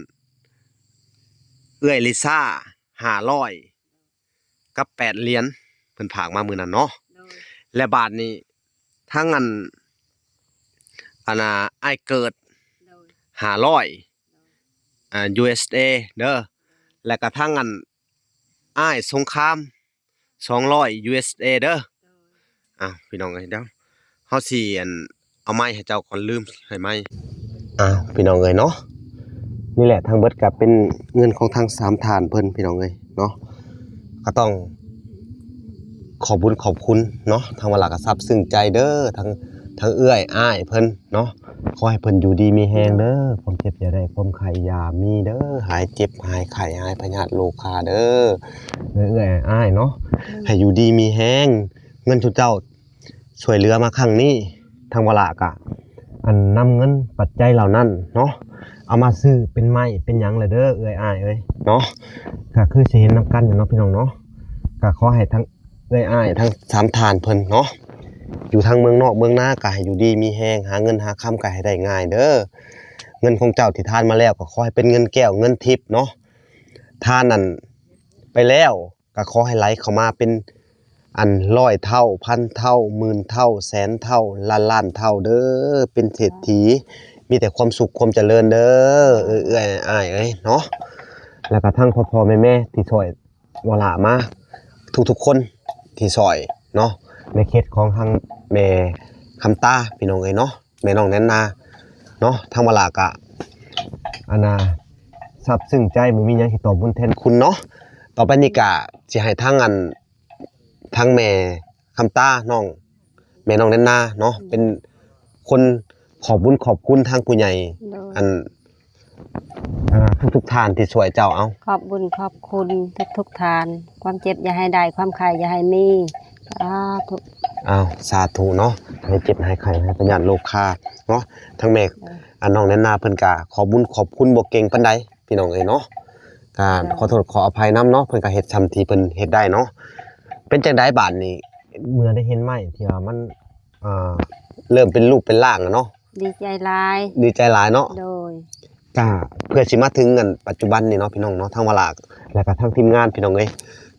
ເອື້ອຍລິຊາ ຫ້າຮ້ອຍ ກັບ ແປດຫຼຽນ ເພິ່ນຝາກມາມື້ນັ້ນເນາະ ແລະບາດນີ້ທັງອັນ ອັນນ່າ ອ້າຍເກີດ ຫ້າຮ້ອຍ ອ່າ ຢູເອສເອ ເດີ ແລ້ວກໍທັງອັນ ອ້າຍສົງຄາມ ສອງຮ້ອຍ ຢູເອສເອ ເດີ. ອ້າວ ພີ່ນ້ອງເອີຍ ດຽວເຮົາຊິອັນ ເອົາໄມ້ໃຫ້ເຈົ້າກ່ອນ ລືມໃຫ້ໄມ້. ອ້າວ ພີ່ນ້ອງເອີຍເນາະ ນີ້ແຫຼະ ທັງເບິດກໍເປັນເງິນຂອງທັງສາມທ່ານເພິ່ນ ພີ່ນ້ອງເອີຍເນາະ ກໍຕ້ອງຂອບບຸນຂອບຄຸນເນາະ ທາງວາລາກໍຊາບຊຶ້ງໃຈເດີ ທັງ ທັງເອື້ອຍອ້າຍເພິ່ນເນາະ ຂໍໃຫ້ເພິ່ນຢູ່ດີມີແຮງເດີ ຄວາມເຈັບຢ່າໄດ້ ຄວາມໄຂ້ຢ່າມີເດີ ຫາຍເຈັບຫາຍໄຂ້ ຫາຍພະຍາດໂລຄາເດີ ເອື້ອຍອ້າຍເນາະ ໃຫ້ຢູ່ດີມີແຮງ ເງິນທີ່ເຈົ້າຊ່ວຍເຫຼືອມາຄັ້ງນີ້ ທາງວາລາກະ ອັນນຳເງິນປັດໄຈເຫຼົ່ານັ້ນເນາະ ເອົາມາຊື້ເປັນໄມ້ເປັນຫຍັງແຫຼະເດີ ເອື້ອຍອ້າຍເອີຍເນາະ ກະຄືຊິເຫັນນຳກັນຢູ່ເນາະ ພີ່ນ້ອງເນາະ ກະຂໍໃຫ້ທັງ ເອື້ອຍອ້າຍທັງສາມທ່ານເພິ່ນເນາະ ຢູ່ທາງເມືອງນອກເມືອງນາ ກໍໃຫ້ຢູ່ດີມີແຮງ ຫາເງິນຫາຄຳກໍໃຫ້ໄດ້ງ່າຍເດີ ເງິນຂອງເຈົ້າທີ່ທານມາແລ້ວ ກໍຂໍໃຫ້ເປັນເງິນແກ້ວເງິນທິບເນາະ ທານນັ້ນໄປແລ້ວ ກໍຂໍໃຫ້ໄຫຼເຂົ້າມາເປັນອັນຮ້ອຍເທົ່າ ພັນເທົ່າ ໝື່ນເທົ່າ ແສນເທົ່າ ລ້ານລ້ານເທົ່າເດີ ເປັນເສດຖີ ມີແຕ່ຄວາມສຸກຄວາມຈະເລີນເດີ ເອື້ອຍອ້າຍເອີຍເນາະ ແລ້ວກໍທັງພໍ່ໆແມ່ໆທີ່ຊ່ອຍ ວາລາມາ ທຸກໆຄົນທີ່ຊ່ອຍເນາະ ໃນເຂດຂອງທາງແມ່ຄຳຕາ ພີ່ນ້ອງເອີຍເນາະ ແມ່ນ້ອງແນນນາເນາະ ທາງວາລາກະ ອັນນ່າ ຊາບຊຶ້ງໃຈ ບໍ່ມີຫຍັງຊິຕອບບຸນແທນຄຸນເນາະ ຕໍ່ໄປນີ້ກະຊິໃຫ້ທາງອັນ ທາງແມ່ຄຳຕາ ນ້ອງ ແມ່ນ້ອງແນນນາເນາະ ເປັນຄົນຂອບບຸນຂອບຄຸນທາງຜູ້ໃຫຍ່ ໂດຍ ອັນ ອ່າ ທຸກໆທ່ານທີ່ຊ່ວຍເຈົ້າ ເອົາ ຂອບບຸນຂອບຄຸນທຸກໆທ່ານ ຄວາມເຈັບຢ່າໃຫ້ໄດ້ ຄວາມໄຂ້ຢ່າໃຫ້ມີ ສາທຸ ເອົາ ສາທຸເນາະ ໃຫ້ເຈັບຫາຍໄຂ້ ຫາຍພະຍາດໂລຄາເນາະ ທັງແມ່ ໂດຍ ອັນ ນ້ອງແນນນາເພິ່ນກະຂອບບຸນຂອບຄຸນບໍ່ເກັ່ງປານໃດ ພີ່ນ້ອງເອີຍເນາະ ກະ ໂດຍ ຂໍໂທດຂໍອະໄພນຳເນາະ ເພິ່ນກະເຮັດສ່ຳທີ່ເພິ່ນເຮັດໄດ້ເນາະ ເປັນຈັ່ງໃດບາດນີ້ ເມື່ອໄດ້ເຫັນໄມ້ທີ່ວ່າມັນ ອ່າ ເລີ່ມເປັນຮູບເປັນຮ່າງແລ້ວເນາະ ດີໃຈຫຼາຍ ດີໃຈຫຼາຍເນາະ ໂດຍ ກະເພື່ອຊິມາເຖິງອັນປັດຈຸບັນນີ້ເນາະ ພີ່ນ້ອງເນາະ ທາງວາລາ ແລ້ວກະທາງທີມງານ ພີ່ນ້ອງເອີຍ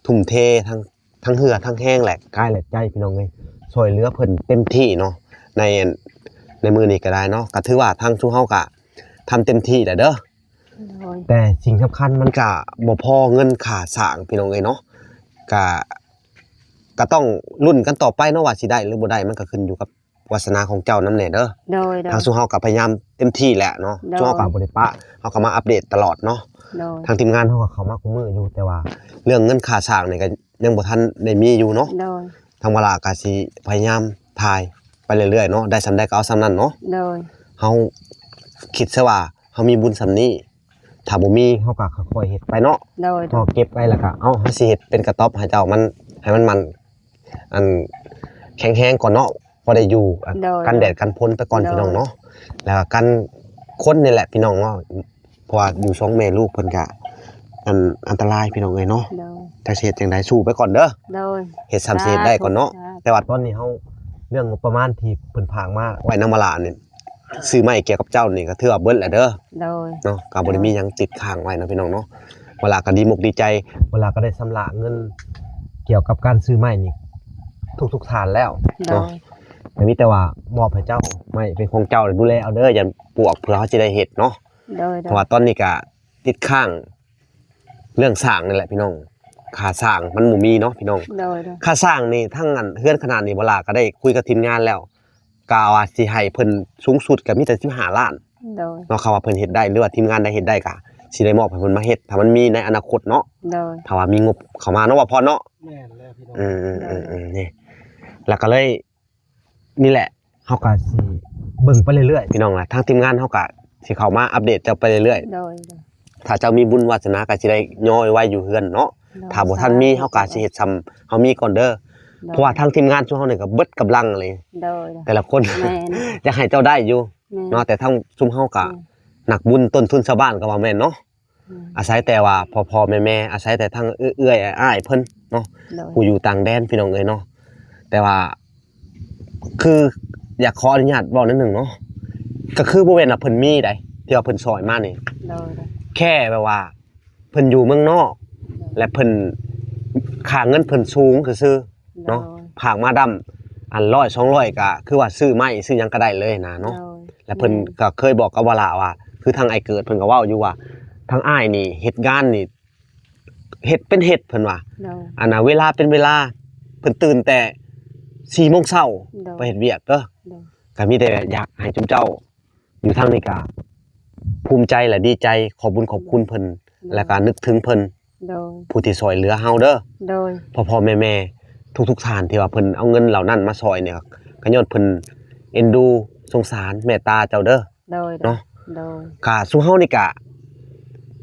ທຸ່ມເທທັງ ທັງເຫື່ອທັງແຮງ ແລະ ກາຍ ແລະ ໃຈ ພີ່ນ້ອງເອີຍ ຊ່ວຍເຫຼືອເພິ່ນເຕັມທີ່ເນາະ ໃນ ໃນມື້ນີ້ກໍໄດ້ເນາະ ກໍຖືວ່າທາງຊຸມເຮົາກໍທຳເຕັມທີ່ແລ້ວເດີ ໂດຍ ແຕ່ສິ່ງສຳຄັນມັນກະບໍ່ພໍເງິນຄ່າສ້າງ ພີ່ນ້ອງເອີຍເນາະ ກະ ກະຕ້ອງລຸ້ນກັນຕໍ່ໄປເນາະ ວ່າຊິໄດ້ຫຼືບໍ່ໄດ້ ມັນກະຂຶ້ນຢູ່ກັບວາສະໜາຂອງເຈົ້ານຳແດ່ເດີ ໂດຍ ໂດຍ ທາງຊຸມເຮົາກະພະຍາຍາມເຕັມທີ່ແຫຼະເນາະ ໂດຍ ຊຸມເຮົາກະບໍ່ໄດ້ປະ ເຮົາກະມາອັບເດດຕະຫຼອດເນາະ ໂດຍ ທາງທີມງານເຮົາກະເຂົ້າມາຄູ່ມື້ຢູ່ ແຕ່ວ່າເລື່ອງເງິນຄ່າສ້າງນີ້ກະຍັງບໍ່ທັນໄດ້ມີຢູ່ເນາະ ໂດຍ ທາງວາລາກະຊິພະຍາຍາມຖ່າຍໄປເລື້ອຍໆເນາະ ໄດ້ສ່ຳໃດກະເອົາສ່ຳນັ້ນເນາະ ໂດຍ ເຮົາຄິດຊະວ່າ ເຮົາມີບຸນສ່ຳນີ້ ຖ້າບໍ່ມີເຮົາກໍຄ່ອຍໆເຮັດໄປເນາະ ໂດຍ ເຮົາເກັບໄວ້ແລ້ວກໍ ເອົາ ເຮົາຊິເຮັດເປັນກະຕ໊ອບໃຫ້ເຈົ້າ ມັນ ໃຫ້ມັນໝັ້ນ ອັນ ແຂງແຮງກ່ອນເນາະ ພໍໄດ້ຢູ່ ອັນ ໂດຍ ກັນແດດກັນຝົນໄປກ່ອນ ໂດຍ ພີ່ນ້ອງເນາະ ແລ້ວກໍກັນຄົນນີ້ແຫຼະ ພີ່ນ້ອງເນາະ ເພາະວ່າຢູ່ສອງແມ່ລູກເພິ່ນກະ ອັນ ອັນຕະລາຍ ພີ່ນ້ອງເອີຍເນາະ ໂດຍ ຈັກຊິເຮັດຈັ່ງໃດ ສູ້ໄປກ່ອນເດີ ໂດຍ ເຮັດສ່ຳຊິເຮັດໄດ້ກ່ອນເນາະ ສາທຸ ແຕ່ວ່າຕອນນີ້ເຮົາ ເລື່ອງງົບປະມານທີ່ເພິ່ນຝາກມາໄວ້ນຳວາລານີ້ ຊື້ໄມ້ກ່ຽວກັບເຈົ້ານີ້ກໍຖືວ່າເບິດແລ້ວເດີ ໂດຍ ເນາະ ກໍບໍ່ໄດ້ມີຫຍັງຕິດຄ້າງໄວ້ເນາະ ພີ່ນ້ອງເນາະ ວາລາກໍດີມົກດີໃຈ ວາລາກໍໄດ້ຊຳລະເງິນກ່ຽວກັບການຊື້ໄມ້ນີ້ທຸກໆທ່ານແລ້ວ ໂດຍ ເນາະ ກໍມີແຕ່ວ່າມອບໃຫ້ເຈົ້າ ໄມ້ເປັນຂອງເຈົ້າ ດູແລເອົາເດີ ຢ້ານປວກ ເພື່ອເຮົາຊິໄດ້ເຮັດເນາະ ໂດຍ ໂດຍ ເພາະວ່າຕອນນີ້ກໍຕິດຄ້າງເລື່ອງສ້າງນີ້ແຫຼະ ພີ່ນ້ອງ ຄ່າສ້າງມັນບໍ່ມີເນາະ ພີ່ນ້ອງ ໂດຍ ໂດຍ ຄ່າສ້າງນີ້ ທັງອັນເຮືອນຂະໜາດນີ້ ວາລາກໍໄດ້ຄຸຍກັບທີມງານແລ້ວ ກະວ່າຊິໃຫ້ເພິ່ນສູງສຸດກະມີແຕ່ສິບຫ້າລ້ານ ໂດຍ ເນາະ ຄຳວ່າເພິ່ນເຮັດໄດ້ ຫຼືວ່າທີມງານໃດເຮັດໄດ້ກະ ຊິໄດ້ມອບໃຫ້ເພິ່ນມາເຮັດ ຖ້າມັນມີໃນອະນາຄົດເນາະ ໂດຍ ຖ້າວ່າມີງົບເຂົ້າມາເນາະ ວ່າພອນເນາະ ແມ່ນແລ້ວພີ່ນ້ອງ ເອີ ເອີ ເອີ ເອີ ນີ້ ແລ້ວກໍເລີຍ ນີ້ແຫຼະ ເຮົາກໍຊິເບິ່ງໄປເລື້ອຍໆ ພີ່ນ້ອງລະ ທາງທີມງານເຮົາກໍຊິເຂົ້າມາອັບເດດເຈົ້າໄປເລື້ອຍໆ ໂດຍ ໂດຍ ຖ້າເຈົ້າມີບຸນວາສະໜາກໍຊິໄດ້ຍໍໄວ້ຢູ່ເຮືອນເນາະ ໂດຍ ຖ້າບໍ່ທັນມີ ສາທຸ ເຮົາກໍຊິເຮັດສ່ຳເຮົາມີກ່ອນເດີ ໂດຍ ເພາະວ່າທາງທີມງານຊຸມເຮົານີ້ກໍເບິດກຳລັງເລີຍ ໂດຍ ແຕ່ລະຄົນ ແມ່ນ ຢາກໃຫ້ເຈົ້າໄດ້ຢູ່ ແມ່ນ ເນາະ ແຕ່ທາງຊຸມເຮົາກໍ ແມ່ນ ນັກບຸນຕົ້ນທຶນຊາວບ້ານກໍວ່າແມ່ນເນາະ ອືມ ອາໄສແຕ່ວ່າພໍ່ໆແມ່ໆ ອາໄສແຕ່ທາງເອື້ອຍໆອ້າຍໆເພິ່ນເນາະ ໂດຍ ຜູ້ຢູ່ຕ່າງແດນ ພີ່ນ້ອງເອີຍເນາະ ແຕ່ວ່າ ຄື ຢາກຂໍອະນຸຍາດເວົ້າໜ້ອຍໜຶ່ງເນາະ ກໍຄືບໍ່ແມ່ນວ່າເພິ່ນມີໃດ ທີ່ວ່າເພິ່ນຊ່ອຍມານີ້ ໂດຍ ແຄ່ແບບວ່າ ເພິ່ນຢູ່ເມືອງນອກ ໂດຍ ແລະ ເພິ່ນ ຄ່າເງິນເພິ່ນສູງຊື່ໆ ເນາະ ໂດຍ ຝາກມາດຳ ອັນ ຮ້ອຍສອງຮ້ອຍ ກໍຄືວ່າຊື້ໄມ້ຊື້ຫຍັງກໍໄດ້ເລີຍນະເນາະ ໂດຍ ແລະ ເພິ່ນ ແມ່ນ ກໍເຄີຍບອກກັບວາລາວ່າ ຄືທາງອ້າຍເກີດເພິ່ນກໍເວົ້າຢູ່ວ່າ ທາງອ້າຍນີ້ເຮັດງານນີ້ ເຮັດເປັນເຮັດ ເພິ່ນວ່າ ໂດຍ ອັນນ່າ ເວລາເປັນເວລາ ເພິ່ນຕື່ນແຕ່ສີ່ໂມງເຊົ້າ ໂດຍ ໄປເຮັດວຽກເດີ ໂດຍ ກໍມີແຕ່ຢາກໃຫ້ຈຸມເຈົ້າ ຢູ່ທາງນີ້ກະພູມໃຈ ແລະ ດີໃຈ ຂອບບຸນຂອບຄຸນເພິ່ນ ໂດຍ ແລະ ກະນຶກເຖິງເພິ່ນ ໂດຍ ຜູ້ທີ່ຊ່ອຍເຫຼືອເຮົາເດີ ໂດຍ ພໍ່ໆແມ່ໆ ທຸກໆທ່ານທີ່ວ່າເພິ່ນເອົາເງິນເຫຼົ່ານັ້ນມາຊ່ອຍນີ້ ກະຍ້ອນເພິ່ນເອັນດູ ສົງສານ ເມດຕາເຈົ້າເດີ ໂດຍ ເນາະ ໂດຍ ກະຊຸມເຮົານີ້ກະ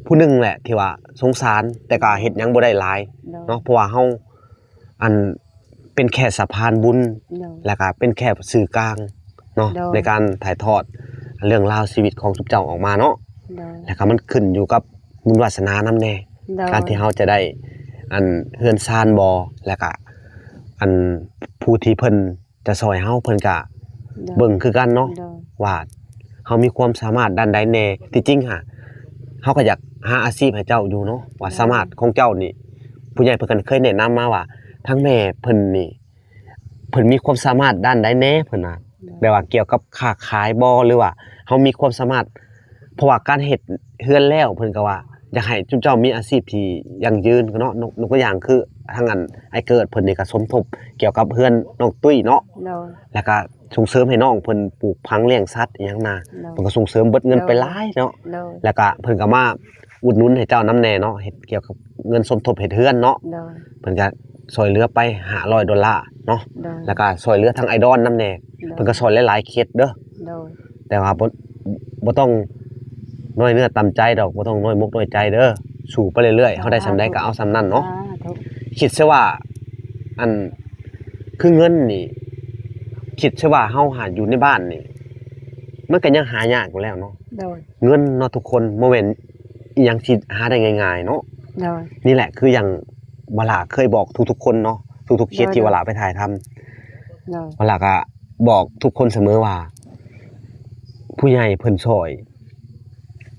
ຜູ້ໜຶ່ງແຫຼະທີ່ວ່າສົງສານ ແຕ່ກະເຮັດຫຍັງບໍ່ໄດ້ຫຼາຍ ໂດຍ ເນາະ ເພາະວ່າເຮົາ ອັນ ເປັນແຄ່ສະພານບຸນ ໂດຍ ແລ້ວກະເປັນແຄ່ສື່ກາງເນາະ ໂດຍ ໃນການຖ່າຍທອດເລື່ອງລາວຊີວິດຂອງຊຸມເຈົ້າອອກມາເນາະ ໂດຍ ແລ້ວກະມັນຂຶ້ນຢູ່ກັບບຸນວາສະໜານຳແດ່ ໂດຍ ການທີ່ເຮົາຈະໄດ້ ອັນ ເຮືອນຊານບໍ່ ແລ້ວກະ ອັນ ຜູ້ທີ່ເພິ່ນຈະຊ່ອຍເຮົາ ເພິ່ນກະ ໂດຍ ເບິ່ງຄືກັນເນາະ ໂດຍ ວ່າເຮົາມີຄວາມສາມາດດ້ານໃດແດ່ ທີ່ຈິງຫາ ເຮົາກໍຢາກຫາອາຊີບໃຫ້ເຈົ້າຢູ່ເນາະ ວ່າ ໂດຍ ສາມາດຂອງເຈົ້ານີ້ ຜູ້ໃຫຍ່ເພິ່ນກໍເຄີຍແນະນຳມາວ່າ ທາງແມ່ເພິ່ນນີ້ ເພິ່ນມີຄວາມສາມາດດ້ານໃດແດ່ ເພິ່ນວ່າ ໂດຍ ແບບວ່າກ່ຽວກັບຄ້າຂາຍບໍ່ ຫຼືວ່າເຮົາມີຄວາມສາມາດ ເພາະວ່າການເຮັດເຮືອນແລ້ວ ເພິ່ນກໍວ່າຢາກໃຫ້ຈຸມເຈົ້າມີອາຊີບທີ່ຢັ້ງຢືນເນາະ ຍົກ ຍົກຕົວຢ່າງຄືທາງ ອັນ ອ້າຍເກີດເພິ່ນນີ້ກໍສົມທົບກ່ຽວກັບເຮືອນນ້ອງຕຸ້ຍເນາະ ໂດຍ ແລ້ວກໍສົ່ງເສີມໃຫ້ນ້ອງເພິ່ນປູກຝັງລ້ຽງສັດອີ່ຫຍັງນະ ໂດຍ ເພິ່ນກໍສົ່ງເສີມເບິດເງິນໄປຫຼາຍເນາະ ໂດຍ ແລ້ວກໍເພິ່ນກໍມາ ອຸດໜູນໃຫ້ເຈົ້ານຳແດ່ເນາະ ເຮັດກ່ຽວກັບເງິນສົມທົບເຮັດເຮືອນເນາະ ໂດຍ ເພິ່ນກະຊ່ອຍເຫຼືອໄປຫ້າຮ້ອຍໂດລາເນາະ ໂດຍ ແລ້ວກະຊ່ອຍເຫຼືອທາງອ້າຍດອນນຳແດ່ ໂດຍ ເພິ່ນກະຊ່ອຍຫຼາຍໆເຂດເດີ ໂດຍ ແຕ່ວ່າບໍ່ ບໍ່ຕ້ອງນ້ອຍເນື້ອຕ່ຳໃຈດອກ ບໍ່ຕ້ອງນ້ອຍມົກນ້ອຍໃຈເດີ ສູ້ໄປເລື້ອຍໆ ເຮົາໄດ້ສ່ຳໃດກະເອົາສ່ຳນັ້ນເນາະ ສາທຸ ຄິດຊະວ່າ ອັນ ຄືເງິນນີ້ ຄິດຊະວ່າເຮົາຫາຢູ່ໃນບ້ານນີ້ ມັນກະຍັງຫາຍາກຢູ່ແລ້ວເນາະ ໂດຍ ເງິນເນາະທຸກຄົນ ບໍ່ແມ່ນອີ່ຫຍັງທີ່ຫາໄດ້ງ່າຍໆເນາະ ໂດຍ ນີ້ແຫຼະຄືຢ່າງວາລາເຄີຍບອກທຸກໆຄົນເນາະ ທຸກໆເຂດ ໂດຍ ທີ່ວາລາໄປຖ່າຍທຳ ໂດຍ ວາລາກະບອກທຸກຄົນສະເໝີວ່າ ຜູ້ໃຫຍ່ເພິ່ນຊ່ອຍ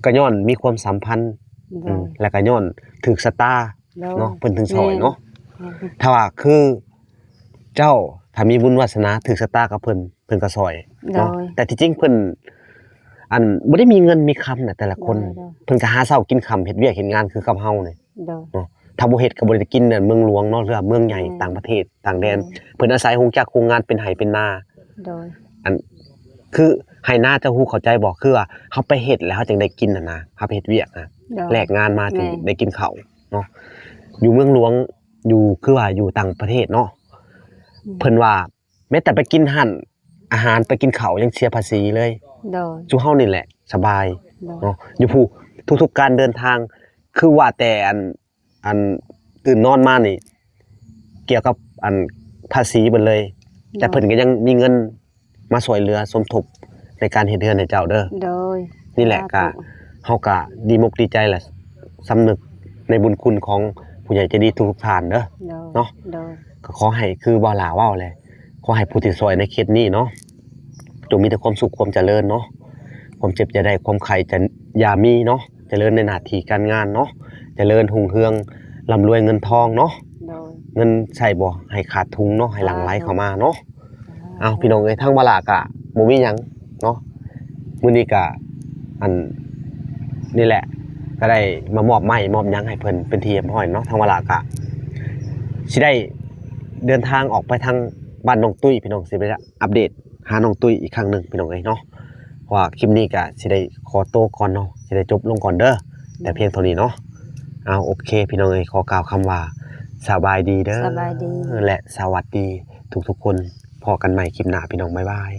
ກະຍ້ອນມີຄວາມສຳພັນ ໂດຍ ອືມ ແລ້ວກະຍ້ອນຖືກຊະຕາ ໂດຍ ເນາະ ເພິ່ນເຖິງຊ່ອຍເນາະ ແມ່ນ ຖ້າວ່າຄື ເຈົ້າ ຖ້າມີບຸນວາສະໜາຖືກຊະຕາກັບເພິ່ນ ເພິ່ນກໍຊ່ອຍເນາະ ໂດຍ ແຕ່ທີ່ຈິງເພິ່ນ ອັນ ບໍ່ໄດ້ມີເງິນມີຄຳນະແຕ່ລະຄົນ ໂດຍ ໂດຍ ເພິ່ນກໍຫາເຊົ້າກິນຄ່ຳ ເຮັດວຽກເຮັດງານຄືກັບເຮົານີ້ ໂດຍ ເນາະ ຖ້າບໍ່ເຮັດກໍບໍ່ໄດ້ກິນໃນເມືອງຫຼວງເນາະ ຫຼືວ່າເມືອງໃຫຍ່ ໂດຍ ຕ່າງປະເທດຕ່າງແດນ ໂດຍ ເພິ່ນອາໄສໂຮງຈັກໂຮງງານເປັນໄຮ່ເປັນນາ ໂດຍ ອັນ ຄືໄຮ່ນາເຈົ້າຮູ້ເຂົ້າໃຈບໍ່ ຄືວ່າເຮົາໄປເຮັດແລ້ວເຮົາຈຶ່ງໄດ້ກິນຫັ້ນນະ ເຮົາໄປເຮັດວຽກນະ ໂດຍ ແລກງານມາ ແມ່ນ ຈຶ່ງໄດ້ກິນເຂົ້າເນາະ ຢູ່ເມືອງຫຼວງ ຢູ່ ຄືວ່າຢູ່ຕ່າງປະເທດເນາະ ອືມ ເພິ່ນວ່າ ແມ້ແຕ່ໄປກິນຮ້ານອາຫານ ໄປກິນເຂົ້າຍັງເສຍພາສີເລີຍ ໂດຍ ຊຸມເຮົານີ້ແຫຼະສະບາຍ ໂດຍ ເນາະ ຢູ່ພູ້ ທຸກໆການເດີນທາງ ຄືວ່າແຕ່ອັນ ອັນຕື່ນນອນມານີ້ ກ່ຽວກັບອັນພາສີເບິດເລີຍ ໂດຍ ແຕ່ເພິ່ນກໍຍັງມີເງິນມາຊ່ວຍເຫຼືອສົມທົບໃນການເຮັດເຮືອນໃຫ້ເຈົ້າເດີ ໂດຍ ນີ້ແຫຼະ ສາທຸ ກະ ເຮົາກະດີມົກດີໃຈ ແລະ ສຳນຶກໃນບຸນຄຸນຂອງຜູ້ໃຫຍ່ໃຈດີທຸກໆທ່ານເດີ ໂດຍ ເນາະ ໂດຍ ກໍຂໍໃຫ້ຄືບ່າວຫຼ້າເວົ້າແຫຼະ ຂໍໃຫ້ຜູ້ທີ່ຊ່ອຍໃນເຂດນີ້ເນາະ ຈົ່ງມີແຕ່ຄວາມສຸກຄວາມຈະເລີນເນາະ ຄວາມເຈັບຢ່າໄດ້ ຄວາມໄຂ້ຈະຢ່າມີເນາະ ຈະເລີນໃນໜ້າທີ່ການງານເນາະ ຈະເລີນຮຸ່ງເຮືອງ ລ່ຳລວຍເງິນທອງເນາະ ໂດຍ ເງິນໃຊ້ບໍ່ໃຫ້ຂາດຖົງເນາະ ໃຫ້ຫຼັ່ງໄຫຼເຂົ້າມາເນາະ ສາທຸ ເອົາ ພີ່ນ້ອງເອີຍ ທາງວາລາກະບໍ່ມີຫຍັງເນາະ ມື້ນີ້ກະ ອັນ ນີ້ແຫຼະ ກະໄດ້ມາມອບໄມ້ມອບຫຍັງໃຫ້ເພິ່ນເປັນທີ່ຮຽບຮ້ອຍເນາະ ທາງວາລາກະຊິໄດ້ເດີນທາງອອກໄປທາງບ້ານນ້ອງຕຸ້ຍ ພີ່ນ້ອງ ຊິໄປອັບເດດຫານ້ອງຕຸ້ຍອີກຄັ້ງໜຶ່ງ ພີ່ນ້ອງເອີຍເນາະ ເພາະວ່າຄລິບນີ້ກະຊິໄດ້ຂໍໂຕກ່ອນເນາະ ຊິໄດ້ຈົບລົງກ່ອນເດີ ແຕ່ພຽງເທົ່ານີ້ເນາະ. ເອົາ ໂອເຄ ພີ່ນ້ອງເອີຍ ຂໍກ່າວຄຳວ່າສະບາຍດີເດີ ສະບາຍດີ ແລະ ສະຫວັດດີທຸກໆຄົນ. ພໍ້ກັນໃໝ່ຄລິບໜ້າ ພີ່ນ້ອງ ບາຍບາຍ.